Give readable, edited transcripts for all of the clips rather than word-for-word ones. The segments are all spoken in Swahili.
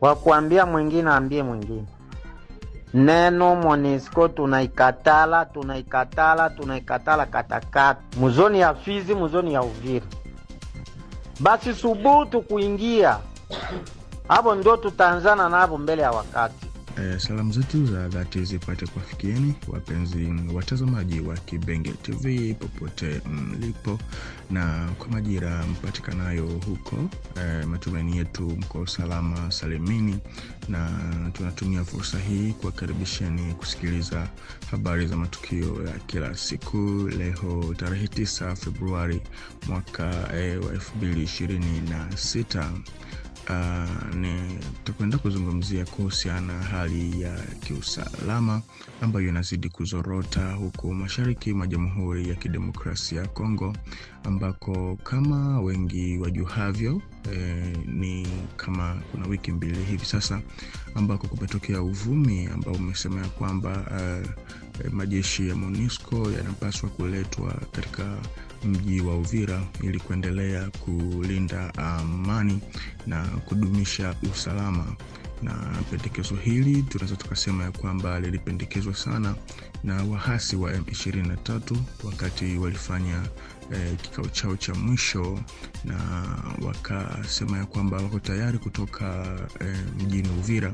Wa kuambia mwingine aambie mwingine. Neno Monisco tunaikatala, tunaikatala, tunaikatala katakata. Muzoni ya Fizi, muzoni ya Uvira. Basi subutu kuingia hapo, ndio tutaanzana navo mbele ya wakati. Salamu zetu za dhati zipate kuwafikieni wapenzi watazamaji wa Kibenge TV popote mlipo na kwa majira mpatikanayo huko. Matumaini yetu mko salama salimini, na tunatumia fursa hii kuwakaribisheni kusikiliza habari za matukio ya kila siku. Leo tarehe 9 Februari mwaka wa 2026. Ni tutakwenda kuzungumzia kuhusiana na hali ya kiusalama ambayo inazidi kuzorota huku mashariki mwa Jamhuri ya Kidemokrasia ya Kongo, ambako kama wengi wajuhavyo, ni kama kuna wiki mbili hivi sasa ambako kumetokea uvumi ambao umesema ya kwamba majeshi ya MONUSCO yanapaswa kuletwa katika mji wa Uvira ili kuendelea kulinda amani na kudumisha usalama. Na pendekezo hili tunaweza tukasema ya kwamba lilipendekezwa sana na wahasi wa M23 wakati walifanya kikao chao cha mwisho, na wakasema ya kwamba wako tayari kutoka mjini Uvira,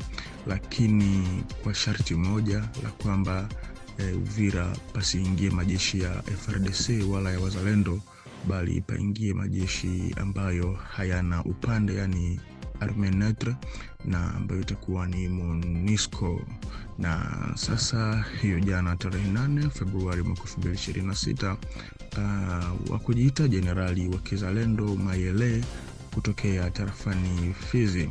lakini kwa sharti moja la kwamba Uvira pasiingie majeshi ya FARDC wala ya wazalendo, bali paingie majeshi ambayo hayana upande, yani armee neutre, na ambayo itakuwa ni MONUSCO. Na sasa hiyo jana tarehe 8 Februari mwaka 2026, wa kujiita jenerali wa kizalendo Mayele kutokea tarafani Fizi,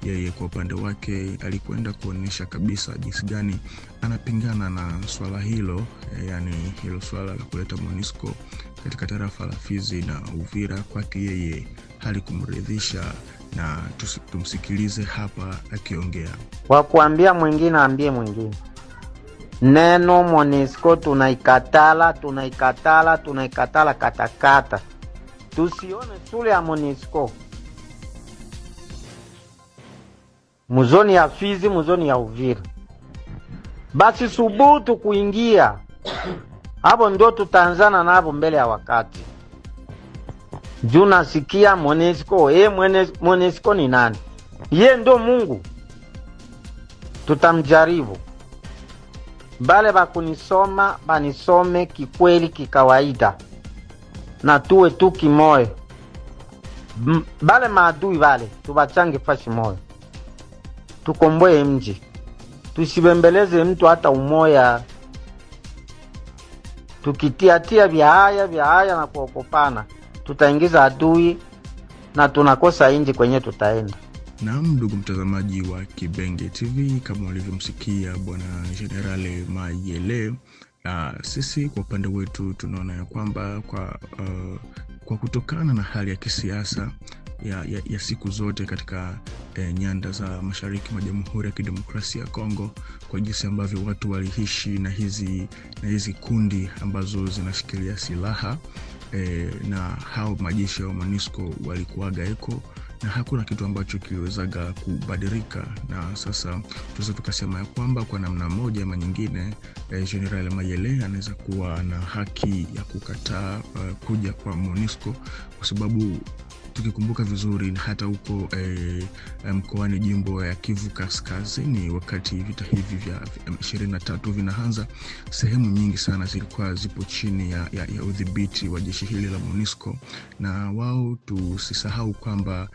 yeye kwa upande wake alikwenda kuonyesha kabisa jinsi gani anapingana na swala hilo, yani hilo swala la kuleta MONUSCO katika tarafa la Fizi na Uvira, kwake yeye halikumridhisha, na tumsikilize hapa akiongea. Wa kuambia mwingine aambie mwingine. Neno Monisco tunaikatala, tunaikatala, tunaikatala katakata. Tusione sura ya Monisco muzoni ya Fizi, muzoni ya Uvira. Basi subutu kuingia hapo, ndio tutaanzana navo mbele ya wakati. Juu nasikia Monisco, Monisco ni nani? Ye ndo Mungu, tutamjaribu. Bale bakunisoma banisome kikweli kikawaida, na tuwe tu kimoyo. Bale maadui bale tubachange fashi moyo, tukomboe mji, tusibembeleze mtu hata umoya. Tukitiatia vya haya vya haya na kuokopana, tutaingiza adui na tunakosa inji kwenye tutaenda. Naam, ndugu mtazamaji wa Kibenge TV, kama ulivyomsikia bwana Jenerali Mayele, sisi kwa upande wetu tunaona ya kwamba kwa kutokana na hali ya kisiasa ya siku zote katika nyanda za mashariki mwa Jamhuri ya Kidemokrasia ya Kongo, kwa jinsi ambavyo watu waliishi na hizi kundi ambazo zinashikilia silaha na hao majeshi ya MONUSCO walikuwaga eko na hakuna kitu ambacho kiliwezaga kubadilika. Na sasa tunaweza tukasema ya kwamba kwa namna moja ama nyingine, General Mayele anaweza kuwa na haki ya kukataa kuja kwa MONUSCO, kwa sababu tukikumbuka vizuri hata huko mkoani jimbo ya Kivu Kaskazini, wakati vita hivi vya M23 vinaanza, sehemu nyingi sana zilikuwa zipo chini ya udhibiti wa jeshi hili la MONUSCO. Na wao tusisahau kwamba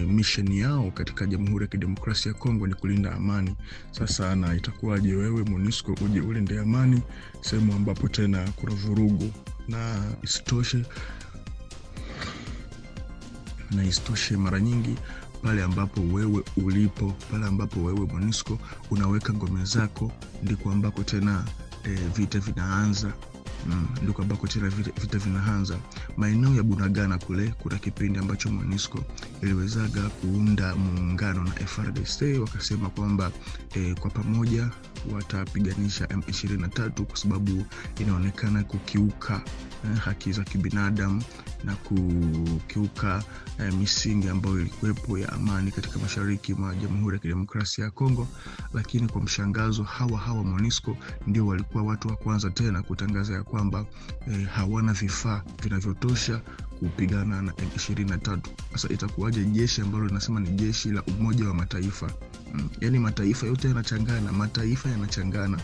mission yao katika Jamhuri ya Kidemokrasia ya Kongo ni kulinda amani. Sasa na itakuwaje wewe MONUSCO uje ulinde amani sehemu ambapo tena kuna vurugu? Na isitoshe mara nyingi pale ambapo wewe ulipo, pale ambapo wewe MONUSCO unaweka ngome zako, ndiko ambako tena vita vinaanza. Ndiko ambako tena vita vinaanza. Maeneo ya Bunagana kule kuna kipindi ambacho MONUSCO iliwezaga kuunda muungano na FARDC, wakasema kwamba kwa pamoja watapiganisha M23 kwa sababu inaonekana kukiuka haki za kibinadamu na kukiuka misingi ambayo ilikuwepo ya amani katika mashariki mwa Jamhuri ya Kidemokrasia ya Kongo. Lakini kwa mshangazo, hawa MONUSCO ndio walikuwa watu wa kwanza tena kutangaza ya kwamba hawana vifaa vinavyotosha kupigana na M23. Sasa itakuwaje jeshi ambalo linasema ni jeshi la Umoja wa Mataifa? Yaani mataifa yote yanachangana, mataifa yanachangana,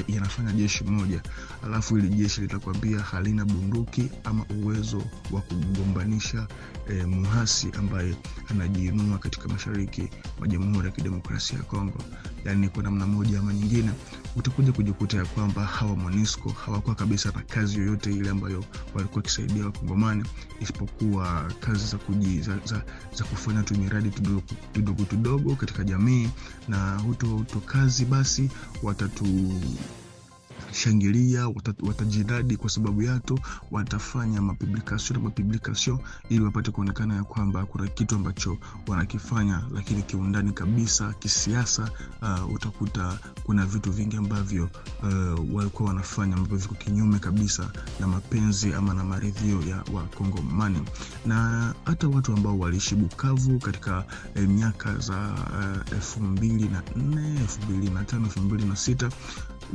yanafanya jeshi moja, alafu ili jeshi litakwambia halina bunduki ama uwezo wa kugombanisha muhasi ambaye anajiinua katika mashariki mwa Jamhuri ya Kidemokrasia ya Kongo. Yaani kwa namna moja ama nyingine utakuja kujikuta ya kwamba hawa MONUSCO hawakuwa kabisa na kazi yoyote ile ambayo walikuwa wakisaidia Wakongomani, isipokuwa kazi za kufanya tu miradi tudogo tudogo katika jamii, na huto kazi basi watatushangilia, watajinadi kwa sababu yato, watafanya mapublication na mapublication ili wapate kuonekana ya kwamba kuna kitu ambacho wanakifanya, lakini kiundani kabisa kisiasa, utakuta kuna vitu vingi ambavyo walikuwa wanafanya ambavyo viko kinyume kabisa na mapenzi ama na maridhio ya Wakongomani. Na hata watu ambao waliishi Bukavu katika miaka za 2004, 2005, 2006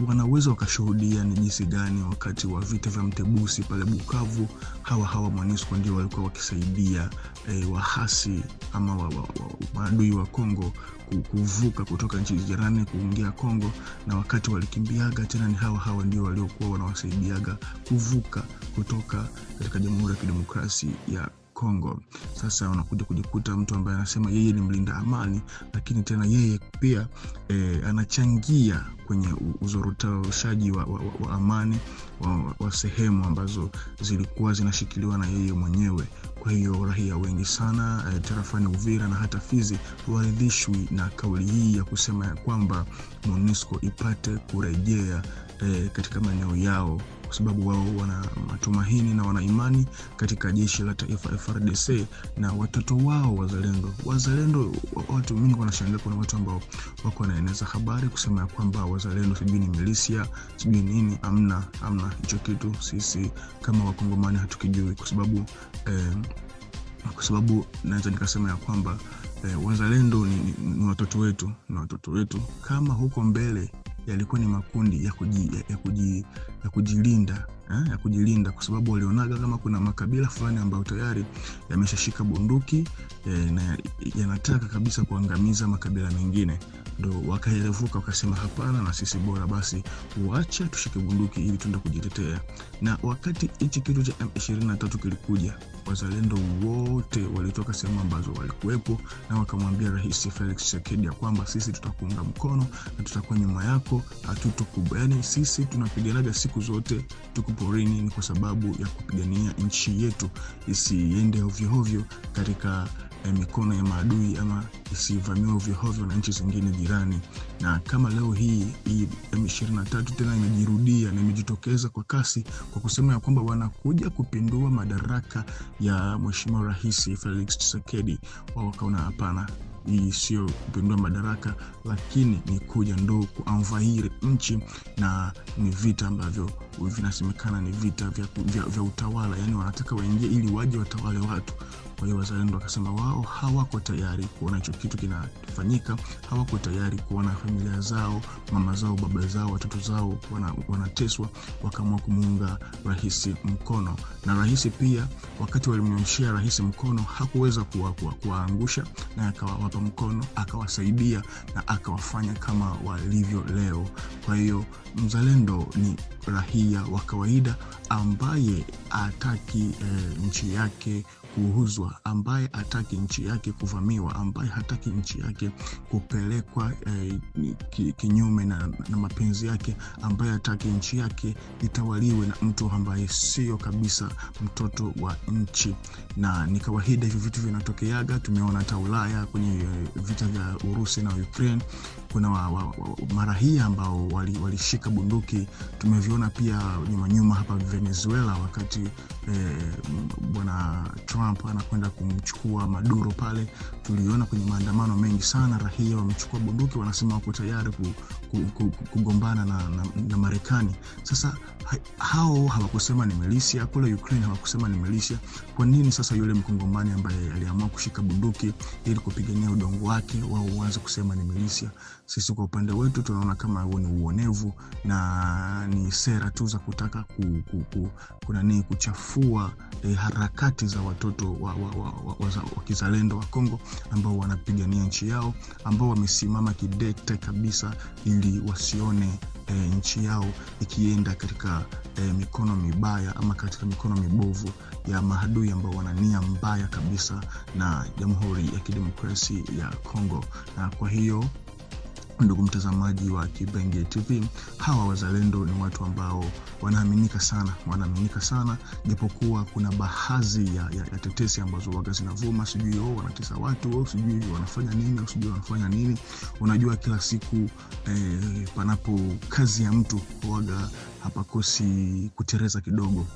wanaweza wakashuhudia ni jinsi gani wakati wa vita vya Mtebusi pale Bukavu hawa MONUSCO ndio walikuwa wakisaidia wahasi ama maadui wa Kongo kuvuka kutoka nchi jirani kuingia Kongo, na wakati walikimbiaga tena ni hawa ndio waliokuwa wanawasaidiaga kuvuka kutoka katika Jamhuri ya Kidemokrasia ya Kongo. Sasa unakuja kujikuta mtu ambaye anasema yeye ni mlinda amani, lakini tena yeye pia anachangia kwenye uzoroteshaji wa amani wa sehemu ambazo zilikuwa zinashikiliwa na yeye mwenyewe. Kwa hiyo raia wengi sana tarafani Uvira na hata Fizi waridhishwi na kauli hii ya kusema ya kwamba MONUSCO ipate kurejea katika maeneo yao, kwa sababu wao wana matumaini na wana imani katika jeshi la taifa FARDC na watoto wao wazalendo. Wazalendo watu mimi wanashangaa, kuna watu ambao wako wanaeneza habari kusema ya kwamba wazalendo sijui ni milisia sijui nini. Amna hicho kitu, sisi kama Wakongomani hatukijui, kwa sababu naweza nikasema ya kwamba wazalendo ni watoto wetu, ni watoto wetu. Kama huko mbele yalikuwa ni makundi ya kujilinda, ya kujilinda, kwa sababu walionaga kama kuna makabila fulani ambayo tayari yameshashika bunduki na yanataka kabisa kuangamiza makabila mengine, ndo wakaerevuka wakasema hapana, na sisi bora basi uache tushike bunduki ili tuende kujitetea. Na wakati hichi kitu cha M23 kilikuja, wazalendo wote walitoka sehemu ambazo walikuwepo na wakamwambia Rais Felix Tshisekedi ya kwamba sisi tutakuunga mkono na tutakuwa nyuma yako, hatutokubali. Sisi tunapiganaga siku zote, tuko porini ni kwa sababu ya kupigania nchi yetu isiende ovyo ovyo katika mikono ya maadui ama isivamiwe ovyo ovyo na nchi zingine jirani. Na kama leo hii M23 tena imejirudia na imejitokeza kwa kasi kwa kusema ya kwamba wanakuja kupindua madaraka ya Mheshimiwa Rais Felix Tshisekedi, wao wakaona hapana, hii sio kupindua madaraka, lakini ni kuja ndo kuanvahiri nchi, na ni vita ambavyo vinasemekana ni vita vya utawala, yani wanataka waingie ili waje watawale watu. Kwa hiyo wazalendo wakasema wao hawako tayari kuona hicho kitu kinafanyika, hawako tayari kuona familia zao, mama zao, baba zao, watoto zao wanateswa. Wakaamua kumuunga rais mkono, na rais pia wakati walimnyoshia rais mkono hakuweza kuwaangusha, na akawapa mkono, akawasaidia na akawafanya kama walivyo leo. Kwa hiyo mzalendo ni raia wa kawaida ambaye hataki nchi yake kuuzwa, ambaye hataki nchi yake kuvamiwa, ambaye hataki nchi yake kupelekwa kinyume na mapenzi yake, ambaye hataki nchi yake itawaliwe na mtu ambaye sio kabisa mtoto wa nchi. Na ni kawaida hivi vitu vinatokeaga, tumeona hata Ulaya kwenye vita vya Urusi na Ukraine Kuna maraia ambao walishika bunduki. Tumeviona pia nyuma nyuma hapa Venezuela wakati bwana Trump anakwenda kumchukua Maduro pale, tuliona kwenye maandamano mengi sana raia wamechukua bunduki, wanasema wako tayari kugombana na Marekani. Sasa hao hawakusema ni milisia kule Ukraine, hawakusema ni milisia. Kwa nini sasa yule mkongomani ambaye aliamua kushika bunduki ili kupigania udongo wake wao uanze kusema ni milisia? Sisi kwa upande wetu tunaona kama huo ni uonevu na ni sera tu za kutaka kuchafua harakati za watoto wa kizalendo wa Kongo ambao wanapigania nchi yao, ambao wamesimama kidete kabisa ili wasione nchi yao ikienda katika mikono mibaya ama katika mikono mibovu ya maadui ambao wana nia mbaya kabisa na Jamhuri ya Kidemokrasia ya Kongo. Na kwa hiyo ndugu mtazamaji wa Kibenge TV, hawa wazalendo ni watu ambao wanaaminika sana, wanaaminika sana, japokuwa kuna baadhi ya tetesi ambazo waga zinavuma, sijui wanatesa watu, sijui wanafanya nini, sijui wanafanya nini. Unajua kila siku panapo kazi ya mtu waga hapakosi kutereza kidogo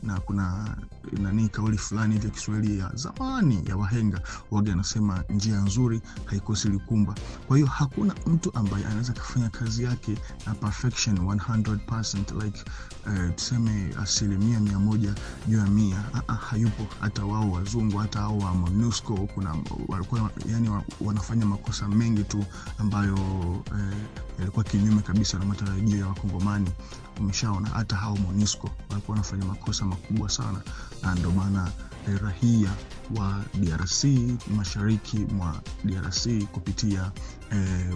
na kuna nani kauli fulani hivi ya Kiswahili ya zamani ya wahenga waga anasema njia nzuri haikosi likumba. Kwa hiyo hakuna mtu ambaye anaweza kufanya kazi yake na perfection 100% like tuseme 100% juu ya 100. Hayupo. Hata wao wazungu, hata hao wa MONUSCO kuna walikuwa yani wanafanya makosa mengi tu ambayo yalikuwa kinyume kabisa na matarajio ya Wakongomani. Umeshaona hata hao MONUSCO walikuwa wanafanya makosa makubwa sana, na ndio maana raia wa DRC, mashariki mwa DRC kupitia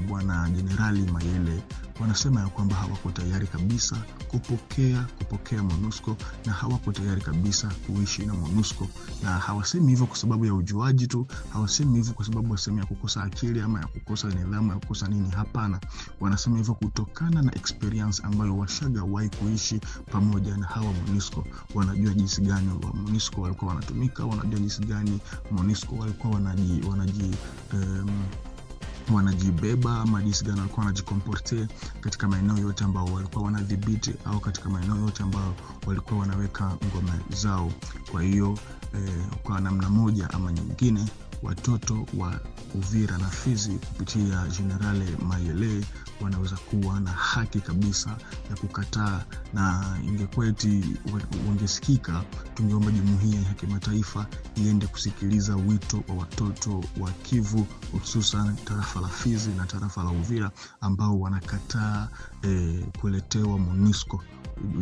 bwana Jenerali Mayele wanasema ya kwamba hawako tayari kabisa kupokea MONUSCO na hawako tayari kabisa kuishi na MONUSCO. Na hawasemi hivyo kwa sababu ya ujuaji tu, hawasemi hivyo kwa sababu wasemi ya kukosa akili ama ya kukosa nidhamu, ya kukosa nini. Hapana, wanasema hivyo kutokana na experience ambayo washagawahi kuishi pamoja na hawa MONUSCO. Wanajua jinsi gani wa MONUSCO walikuwa wanatumika, wanajua jinsi gani MONUSCO walikuwa wanajibeba ama jinsi gani walikuwa wanajikomporte katika maeneo yote ambao walikuwa wanadhibiti au katika maeneo yote ambao walikuwa wanaweka ngome zao. Kwa hiyo kwa namna moja ama nyingine, watoto wa Uvira na Fizi kupitia Jenerali Mayele wanaweza kuwa na haki kabisa ya kukataa, na ingekuwa eti wangesikika, tungeomba jumuiya ya kimataifa iende kusikiliza wito wa watoto wa Kivu, hususan tarafa la Fizi na tarafa la Uvira ambao wanakataa kuletewa MONUSCO.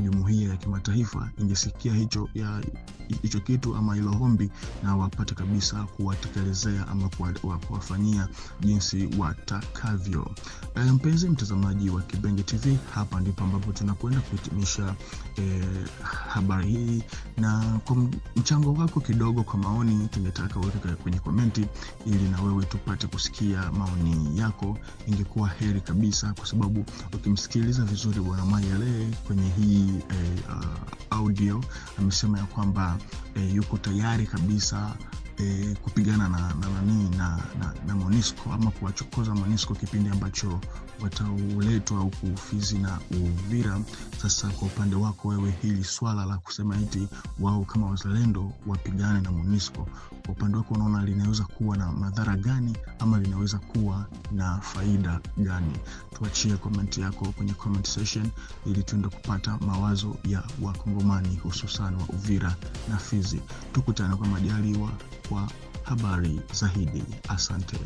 Jumuiya ya kimataifa ingesikia hicho kitu ama hilo ombi na wapate kabisa kuwatekelezea ama kuwafanyia jinsi watakavyo. Mpenzi mtazamaji wa Kibenge TV, hapa ndipo ambapo tunakwenda kuhitimisha habari hii, na kwa mchango wako kidogo kwa maoni tungetaka uweke kwenye komenti ili na wewe tupate kusikia maoni yako. Ingekuwa heri kabisa, kwa sababu ukimsikiliza vizuri bwana Mayele kwenye hii audio amesema ya kwamba yuko tayari kabisa kupigana na MONUSCO ama kuwachokoza MONUSCO kipindi ambacho watauletwa huku Fizi na Uvira. Sasa kwa upande wako wewe, hili swala la kusema eti wao kama wazalendo wapigane na MONUSCO, kwa upande wako unaona linaweza kuwa na madhara gani ama linaweza kuwa na faida gani? Tuachie comment yako kwenye comment section ili tuende kupata mawazo ya Wakongomani hususan wa Uvira na Fizi. Tukutane kwa majaliwa kwa habari zaidi. Asante.